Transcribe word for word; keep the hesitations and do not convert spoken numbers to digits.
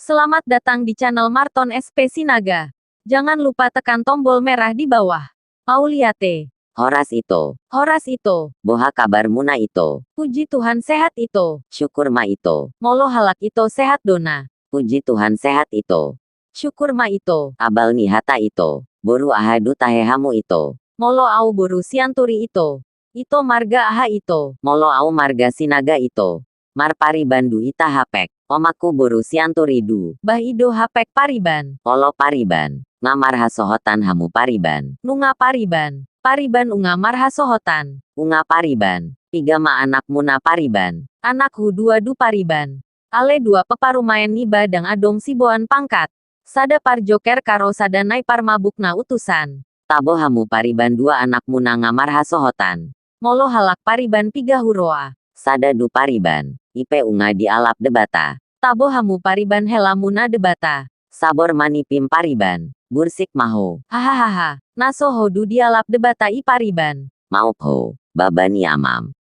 Selamat datang di channel Marton S P Sinaga. Jangan lupa tekan tombol merah di bawah. Mauliate. Horas ito. Horas ito. Boha kabarmuna ito? Puji Tuhan sehat ito. Syukur ma ito. Molo halak ito sehat do na. Puji Tuhan sehat ito. Syukur ma ito. Abal ni hata ito. Boru aha do tahe hamu ito? Molo au boru Sianturi ito. Ito marga aha ito? Molo au marga Sinaga ito. Marpariban do hita hapek. Omakku boru Sianturi do. Bah i do hapek pariban. Olo pariban. Nga marhasohotan hamu pariban? Nunga pariban. Pariban nunga marhasohotan? Nunga pariban. Piga ma anakmuna pariban? Anakhu dua do pariban. Ale dua pe parumaen niba ndang adong siboan pangkat. Sada parjoker karo sada nai parmabuk na utusan. Tabo hamu pariban dua anakmuna nga marhasohotan? Molo halak pariban piga huroha? Sada do pariban. I pe nunga dialap Debata. Tabo hamu pariban helamuna Debata. Sabor ma nipim pariban. Bursik ma ho. Hahahaha. Na so ho do dialap Debata i pariban. Maop ho, baba ni amam.